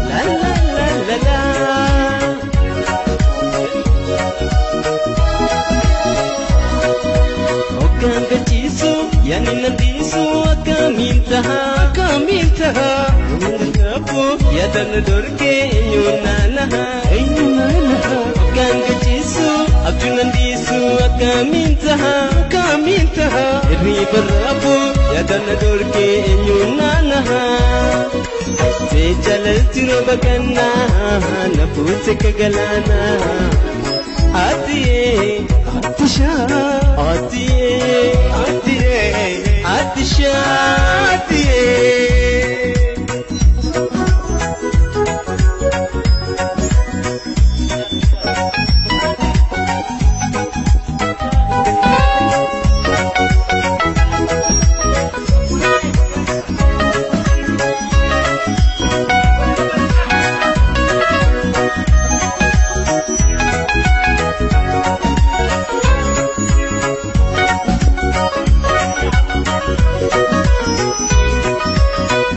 La la la la la. Hoggaan gachiisu yaani nandiisu akkamiin taha akkamiin taha Rabu yaadan dorgee eenyuun naanaha eenyuun naanaha Hoggaan gachiisu abjuu nandiisu akkamiin taha akkamiin taha Hirriba rabu yaadan dorgee eenyuun naanaha Jaalalti rooba gannaa na fuute ka galaanaa Atiyee Atishaa Atiyee Atiyee Atishaa Atiyee.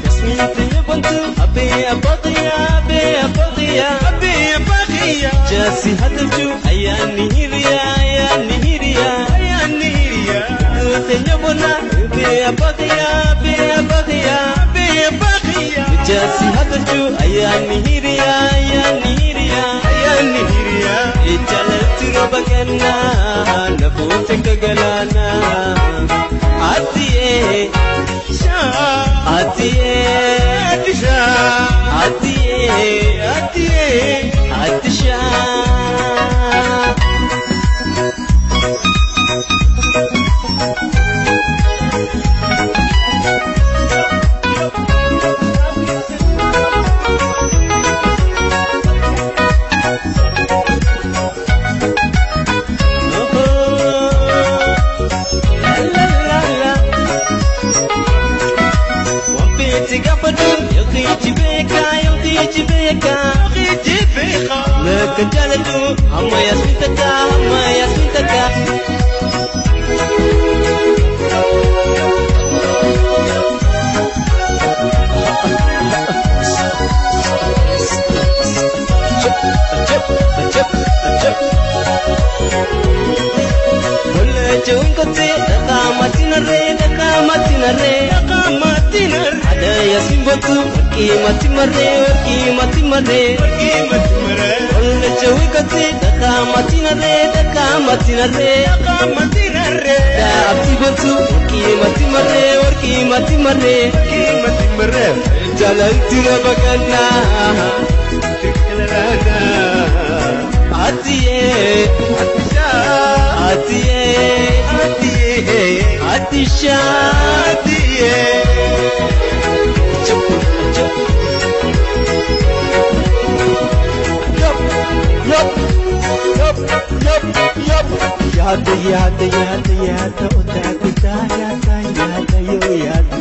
Yasmin Tayyibantu Abbee Abbaqiyaa Abbee Abbaqiyaa Abbee Abbaqiyaa. Jaasi hatalchu ayyaanni hiriyaa ayyaanni hiriyaa Ayyaanni hiriyaa. Tayyibuna Abbee Abbaqiyaa Abbee Abbaqiyaa Abbee Abbaqiyaa. Jaasi hatalchu ayyaanni hiriyaa ayyaanni hiriyaa Ayyaanni hiriyaa. Jaalalti rooba gannaa na fuute ka galaanaa Atiyee Shaa. Atiyee Atishaa. Atiyee Atiyee. Atishaa. La la la. Wampeeti gaafadhu yookiin beekaa yookiin beekaa. Qiiji beekaa. Nakka jaaladhu amma yaasmin takka amma yaasmin takka. Bolla kottee dhaqaa matinarree dhaqaa matinarree. Dhaqaa maatinarree. Ada yaasmin boontu warqii mati marree warqii mati marree. Warqii mati maree. Bolla kottee dhaqaa matinarree dhaqaa matinarree. Dhaqaa maatinarree. Abdii boontu warqii mati marree warqii mati marree. Warqii mati maree. Jaalalti rooba gannaa Tikilalaanaa. Atiyee Atishaa. Atiyee Atiyee. Atishaa. Atiyee. Chup chup. Yup, yup, yup, yup, yup. Yaada yaada yaada yaada odaa kutaa yaada yaada yoo yaada.